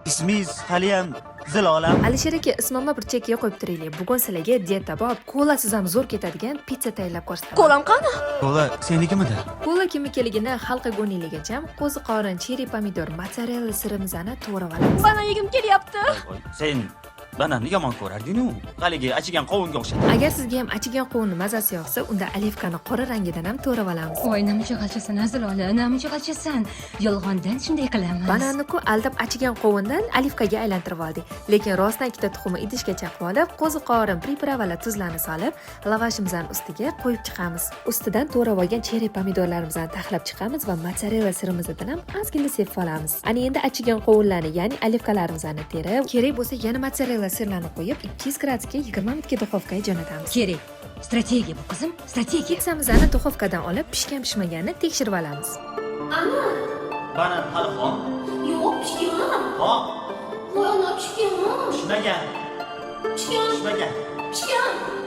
Ismingiz haliyam Zilola. Alisher aka, ismimni bir chekkaga qo'yib turaylik. Bugun sizlarga dieta bop, kolasiz ham zo'r ketadigan pitsa tayyorlab ko'rsataman. Kolam qani? Kola senikimidi? Kola kimnikiligini hal qilguninglargacha qo'ziqorin, cheri pomidor, mozzarella sirimizni to'g'rab olamiz. Banan yegim kelyapti. Voy, sen bananni yomon ko'rarding-u. Haligi achigan qovunga o'xshadi. Agar sizga ham achigan qovunni mazasi yoqsa, unda olivkani qora rangidan ham to'g'rab olamiz. Voy, namcha g'alchasan, Zilola, namcha g'alchasan. Yolg'ondan shunday qilamiz. Bananni-ku aldab achigan qovundan olivkaga aylantirib oldik. Lekin rostdan ikkita tuxumni idishga chaqib olib, qo'ziqorin, приправа lar, tuzlarni solib, lavashimizni ustiga qo'yib chiqamiz. Ustidan to'g'rab olgan cheri pomidorlarimizni taxlab chiqamiz va mozzarella sirimizdan ham ozgina sepib olamiz. Ana endi achigan qovunlarni, ya'ni olivkalarimizni terib, kerak bo'lsa yana mozzarella sirlarni qo'yib, 200 gradusga 20 minutga duxovkaga jo'natamiz. Kerak. Strategiya bu, qizim, strategiya. Pitsamizni duxovkadan olib, pishgan pishmaganini tekshirib olamiz. Banan hali xom. Yo'q, pishgan. Xom. Voy, ana, pishgan. Pishmagan. Pishgan. Pishmagan. Pishgan.